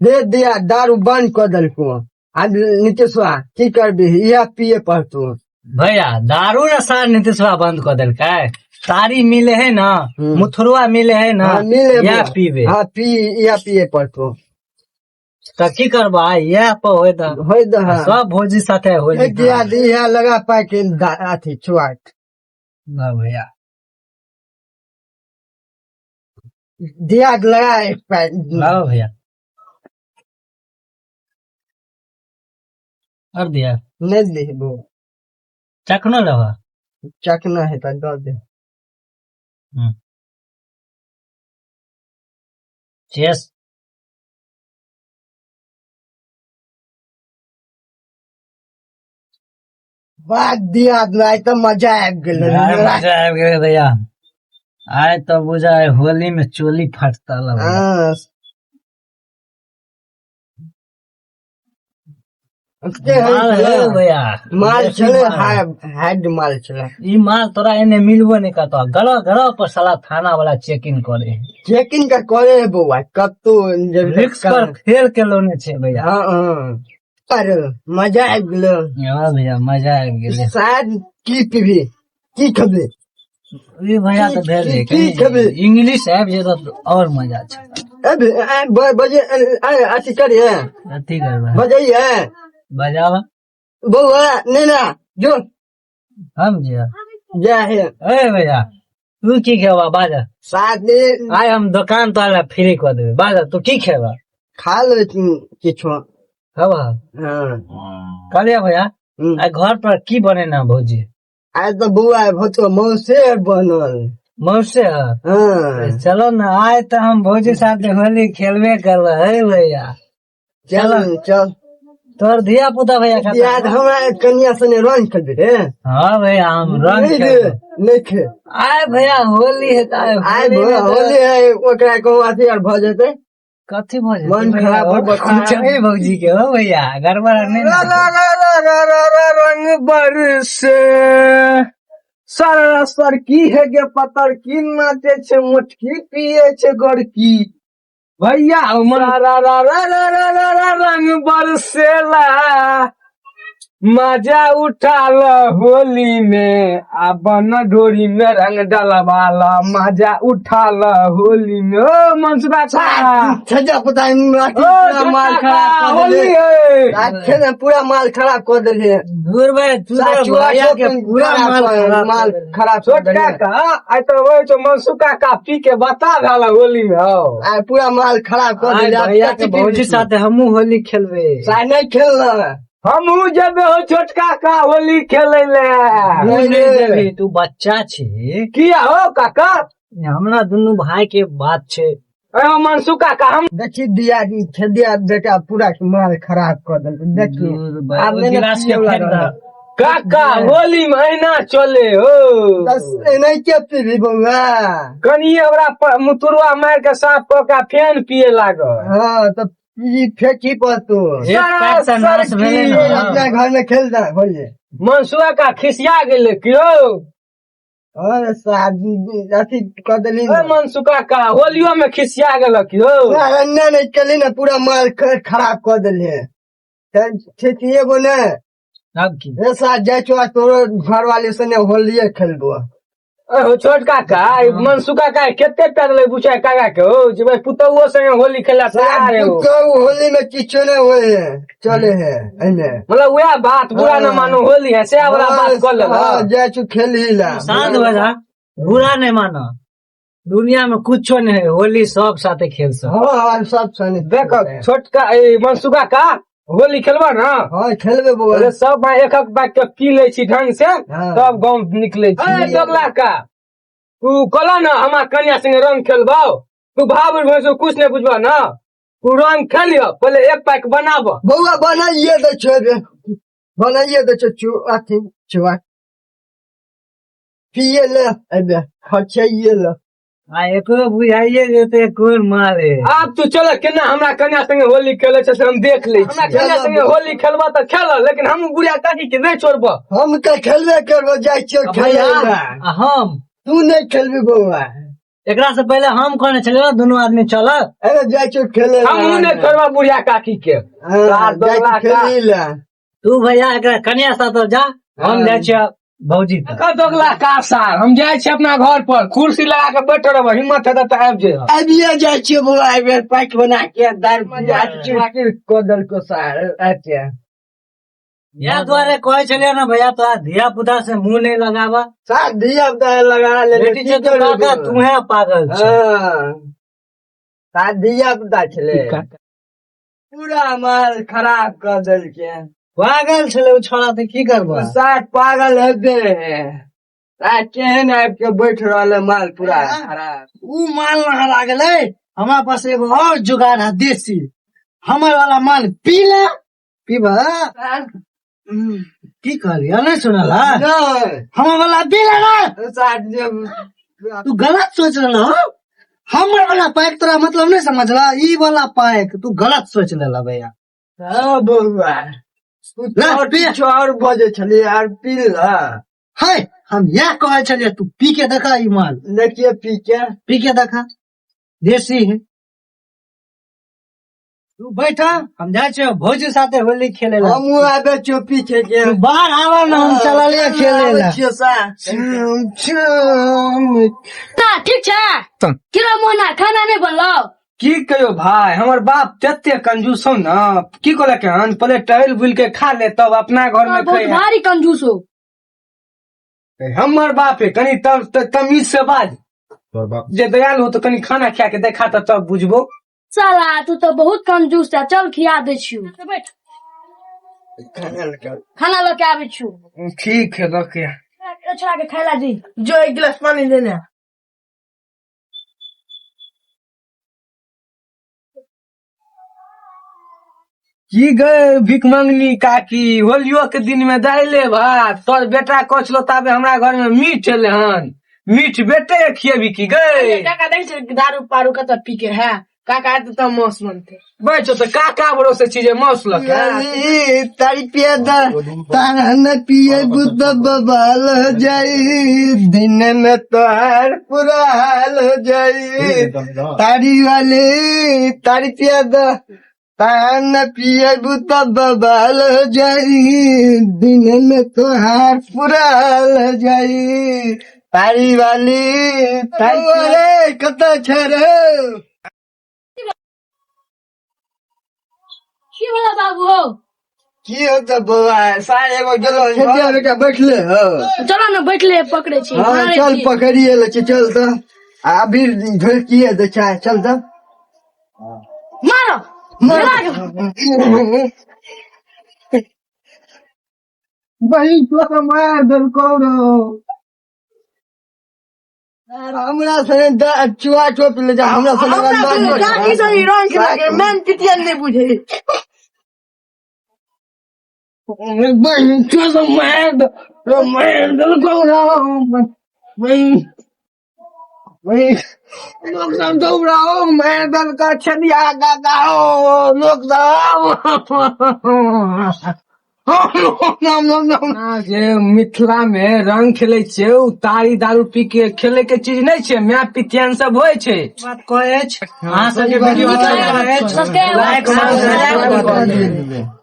दे दिया दारू बंद कऽ देलको। आब नीतीशवा की करबी, इएह पिए पड़तो। भैया दारू ने सार नीतीशवा बंद कऽ देलकै। तारी मिले है ना, मुथुरवा मिले है ना। हाँ, मिले इएह बा। पीबे। हाँ, पी, इएह पिए पड़तो। तऽ की करबा, इएह पर होय दह। होय दह। सब भौजी साथे होली। एक दिया इएह लगा पाइ के अथी छुआट। ना भैया। दिया लगा एक पाइ। लाओ भैया, और दिया। नहीं दे वो। चखनो लेबा? चखना है तो दऽ दे। चेस। बात दिया, आइ तऽ मजा आबि गेल। आइ मजा आबि गेल भैया, आइ तऽ बुझाय होली में चोली फटता लग। हाँ। माल है भैया। माल देसी छलै। माल। हाइड माल छलै। ई माल तोरा एने मिलबो नहीं करतो। गलह गलह पर साला थाना वाला चेकिंग करे है। चेकिंग का करे है बौआ, कतौ जब रिक्स पर फेल के लोने छे भैया। हाँ हाँ, अरे मजा आबि गेलो। हाँ भैया, मजा आबि गेलै। शायद की पीबी, की खेबी? ई भैया तऽ भेल की खेबी? इंग्लिश आबि जेतौ तऽ और मजा छै। अबे, बजे अथी करिए। अथी करबै। बजैए। बजाब। बौआ नहीं ना जो। हम जे जा है। ए भैया, तू की खेबा बाजा? साथ आइ हम दोकान तोरा फ्री कऽ देबै। बाजा, तू की खेबा? खा ले किछो। खेबा? हाँ। कहलियै भैया, आइ घर पर की बनेना भौजी? आइ तऽ बौआ भतो मौसे बनल। मौसे? हाँ। चलो ने, आइ तऽ हम भौजी साथे होली खेलबे करबै। हे भैया। चल चल। तोहर धिया पुता भैया खाता? याद हमरा कनिया सने रंग खेलबे रे। हाँ भैया, हम रंग नहीं रे, खेलबै। नहीं खे। आइ भैया होली है तऽ आइ आइ होली मे तऽ होली है, ओकरा कहूँ अथी आर भऽ जेतै। कथी भऽ जेतै मन भैया? खराब ओ, भऽ बता। कुछ भौजी के हो भैया, गड़बड़ नहीं ना। रंग बरसे सर सर की हे गे पतर की नाचे छै मोटकी पिए छै गोरकी भैया रा रा रा रा रा रा रा रा रंग बरसेला मजा उठा ल होली में आ बन ढोरी में रंग डलवा ल मजा उठा ल होली में। ओ मनसुरा का छजा पता ओ माल छोटका खराब का कऽ होली देलियै। है। अच्छे ने पूरा माल खराब कऽ देलियै। दूर भाई, तू तो भैया के पूरा माल खराब माल कर देलही। खराब कऽ छोटका देलियै। का आइ तऽ वही छौ मनसुका का पी के बता भेल होली में हो। आइ पूरा माल खराब कऽ आइ देलियै। भैया के भौजी साथे हमहूँ होली खेलबै। साइ नहि खेलना। हमहूँ जेबे हो छोटका का होली खेलै ले। तू नहीं नहि रे। जेबही, तू बच्चा छी। किया हो काका? हमरा दुनू भाई के बात छै। अरे मनसू काका हम देखी दिया खेदिया बेटा पूरा माल खराब कऽ देलकै देखी। दूर भाई, आब ओ नहि ने गिलास के पियैवला फेंक दह। रहल। काका होली में अहिना चले हो। बस एनाहिते पीबी बौआ। कनिये ओकरा मुतुरुआ मारि के साफ कऽ के फेन पिए लागल। हाँ तऽ पी फेंकी पड़तो। एक पैक तऽ नाश भेलै ने। अपना घर में खेल दे होली। मनसुआ का खिसिया गेलै कियो। अरे साहब अथी कऽ देली। ए मनसुका का होलियो में खिसिया गेल कियो। नहीं नहीं केली ने पूरा माल खराब कऽ देलियै। ठीक एगो ने। तब की? ए साथ जाइ छौ तोरो घर वाली सने होलिये खेलबो। ए हो छोटका का ई मनसुका का कते पैर ले बुझाय काका के हो जे भाई पुतौओ संगे होली खेला तैयार है हो। तो होली में किछो नहीं होए है चले है एने। मतलब वएह बात बुरा न मानो होली है से वाला बात कर ले। हाँ, जाइ छौ खेलही ला। शांत भऽ जा, बुरा नहीं मानो, दुनिया में कुछो नहीं है, होली सब साथे खेल सब। हाँ हाँ, सब सने। देखो छोटका ए मनसुका का होली खेलबा ना? हाँ खेलबे बौआ। अरे सब भाई एक एक बाइक के पी ले छी ढंग से। हाँ। तब गाँव निकले छी। ए दोगला का तू कहला ना हमार कन्या संगे रंग खेलबो, तू भाव भैंसो कुछ नहीं बुझबा ना, तू रंग खेलियो पहले एक पैक बनाब। बौआ बनाइए दै छौ रे, बनाइए दै छौ चु अथी चुआ पिए ले अबे खर्चाइए ले। आ एकरो बुझाइए जेते कोन माल है। आब तू चल केना हमरा कन्या संगे होली खेले छै से हम देख लै छी। हमरा कन्या संगे होली खेलबा तऽ खेल, लेकिन हम बुढ़िया काकी के नहीं छोड़ब। हम तऽ खेलबे करबो, जाइ छियौ आ खेलै भैया, लए। आ हम तू नहीं खेलबी बौआ। एकरा से पहले हम कहने छलियै दुनू आदमी चलत। अरे जाइ छियौ खेले हम नहि छोड़बा बुढ़िया काकी के। हाँ, जाइ छियौ खेले लए। तू भैया एकरा कनिया साथ जा, हम जाइ छियै भौजी तक। दोगला का सार, हम जाइ छी अपना घर पर, कुर्सी लगा के बैठल रहब, हिम्मत हेतै तऽ आबि जइह। अभिये जाइ छियौ बौआ, एहि बेर पैक बना के दारू कऽ देलको सार। अच्छा इएह दुआरे कहै छलियै ने भैया, तोरा धिया पुता से मुंह नहीं लगाबा। सार धिया पुता लगा ले। बेटी छै तो काका, तू है पागल छै। हाँ, सार धिया पुता छलै, पूरा माल खराब कऽ देलकै। पागल छलै ओ छोड़ा, तऽ की करबा? सार पागल हेबे रहे, सार केहन आबि के बैठ रहल है, माल पूरा खराब। उ माल नहा लागलै। हमरा पास एगो और जुगाड़ है देसी, हमर वाला माल पी ले, पीबा। की कहलियै, नहीं सुनल है? नहि। हमर वाला पी ले ना। सार जे तू गलत सोच रहल हो। हमर वाला पैक तोरा मतलब नहीं समझला, ई वाला पैक तू गलत सोच लेला भैया। हाँ बौआ, तू ला, और पी। किछु और बजै छलियै आर पी ला। है, हम इएह कहै छलियै, तू पी के देखा ई माल। देखिए पी के। पी के देखा, देसी है। तू बैठा, हम जाइ छियै भौजी साथे होली खेले ला। हमहूँ आबै छियौ पीछे के। तू बाहर आवा ना, हम चललियै खेले ला। छियौ सार। ना ठीक छै किरो मोना, खाना नहि बनलो? की कहियो भाई, हमर बाप तते कंजूस हौ न, की कहलक हन, पहिले टहल बुल के खा ले तब अपना घर में बहुत खइहे। भारी कंजूस हो। हमर बाप है, कनी तब तमीज से बाज। जे दयालु हो तो कनी खाना खा के देखा तऽ तब बुझबो। साला तू तो बहुत कंजूस है, चल खिया दै छियौ, बैठ, खाना लऽ के आबै छियौ। ठीक है, रखे। छोड़ा के खाय ला दी। जो एक गिलास पानी लेने। की गए भिख मंगनी काकी, होलियो के दिन में दाइले भात, तोर बेटा कछलो ताबे हमरा घर में मीट एले हन, मीट बेटे के खियेबी की गए? काका देख छै दारू पारू कतऽ पी के है, काका एते तऽ मौस बनते। बैठो तऽ काका भरोसे चीज मौस लके। तारी पिए द तारा न पिए बुद्ध बबाल हो जाई, दिन में तोहार पूरा हाल हो जाई। तारी वाले तारी पिए द तारा न पिए बुद्ध बबाल हो जाई, दिन में तोहार पूरा हाल हो जाई। तारी वाली तारी वाले कतऽ छै रे? की भेलै बाबू हो? की होतै बौआ, साढ़े एगो गेलो खेतिया बेटा बैठले हो। चलो ने बैठले, पकड़े छी। हाँ। मारै चल छी। पकड़िए ले छी, चल तऽ आ अभी ढोलकिए दै छै, चल तऽ। मारो। बहिन तोरा मार देलकौ रौ। हमरा सने चुआ चोप ले जा, हमरा सने। काकी सब ई रंग खेलके मैन पिटियन नहि बुझे। बहिन चोद मार दे, मार देलकौ रौ बहिन। बहिन लोक सब दौड़ाओ, मार देलकौ छदिया दादा हो लोक सब। जे मिथिला में रंग खेले छियै उ तारी दारू पी के खेले के चीज नहि छै, माय पितियान सब होइ छै। बात कहै अछि, अहाँ सबके वीडियो अच्छा लागल अछि, सब्सक्राइब लाइक सब्सक्राइब।